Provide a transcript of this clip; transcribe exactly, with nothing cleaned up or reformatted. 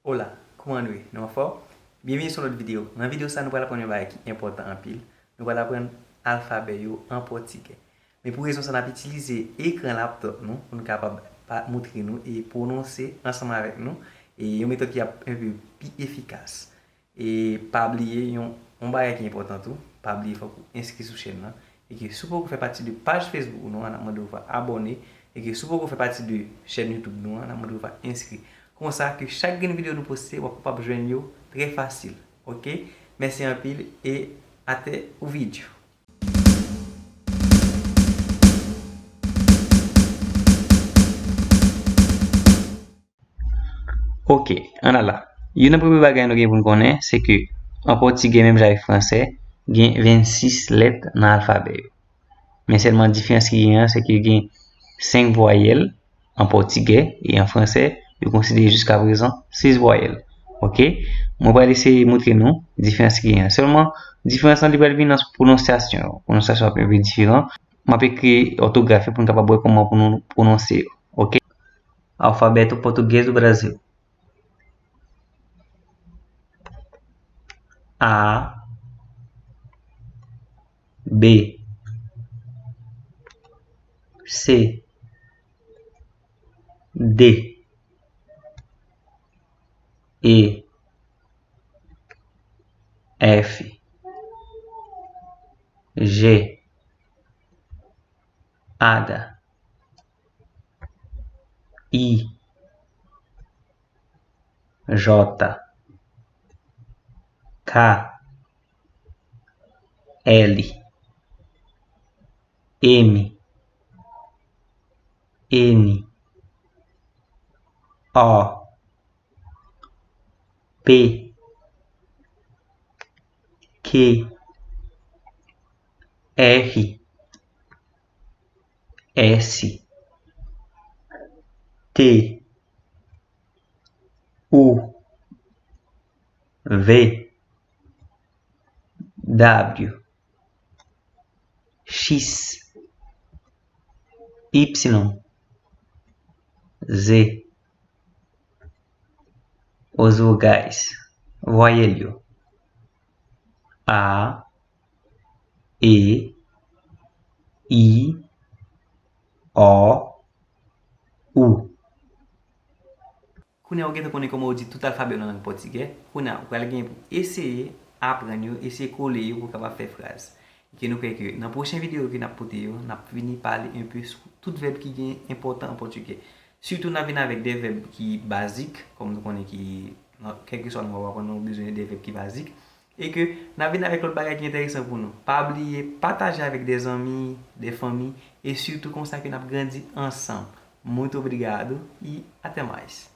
Hola, kouman nou ye? Nou anfòm? Byenveni sou yon lòt videyo. Nan videyo sa, nou pral aprann yon bagay ki enpòtan anpil. Nou pral aprann alfabè yo an pòtigè. Men pou rezon sa, n ap itilize ekran laptòp nou pou n kapab pa, montre nou e pwononse ansanm avèk nou. E yon metòd ki ap enpe pi efikas. E pa bliye yon, yon bagay ki enpòtan tou, pa bliye fòk ou enskri sou chèn nan. E ke si w poko fè pati de paj Facebook nou an, n ap mande w va abòne. E ke si w poko fè pati de chèn YouTube nou an, n ap mande w va enskri. Konsa ke chak grenn videyo nou poste, w ap kapab jwenn yo trè fasil. Oke? Mèsi anpil e atè ou videyo. Oke, ann al la. Youn nan premye bagay nou gen pou n konnen, se ke an pòtigè, menm jan avèk fransè, gen vennsis lèt nan alfabè yo. Men sèlman diferans ki genyen an, se ke gen senk vwayèl an pòtigè e an fransè, yo konsidere jiskaprezan sis vwayèl. Oke? Mwen pral eseye montre nou diferans ki genyen an. Sèlman, diferans lan li pral vin nan pwononsyasyon yo. Pwononsyasyon ap enpe diferan. M ap ekri òtograf yo pou n kapab wè kòman pou nou pwononse yo. Oke? Alfabet português do Brasil. A, B, C, D, E, F, G, H, I, J, K, L, M, N, O, P, Q, R, S, T, U, V, W, X, Y, Z. Os vogais. Vwayèl yo. A, E, I, O, U. Kounye a ou gentan konnen kòman yo di tout alfabè yo nan lang pòtigè. Kounye a ou pral gen pou eseye aprann yo, eseye kole yo pou w kapab fè fraz. E ke nou kwè ke nan pwochen videyo ke n ap pote yo, n ap vini pale enpe sou tout vèb ki gen enpòtan an pòtigè. Sitou n ap vin avèk de vèb ki bazik, kòm nou konnen ki nan kèlkeswa lang w ap aprann, ou bezwen de vèb ki bazik. E ke n ap vin avèk lòt bagay ki enteresan pou nou. Pa bliye pataje avèk de zanmi, de fanmi, e sitou konsa ke n ap grandi ansanm. Muito obrigado e até mais.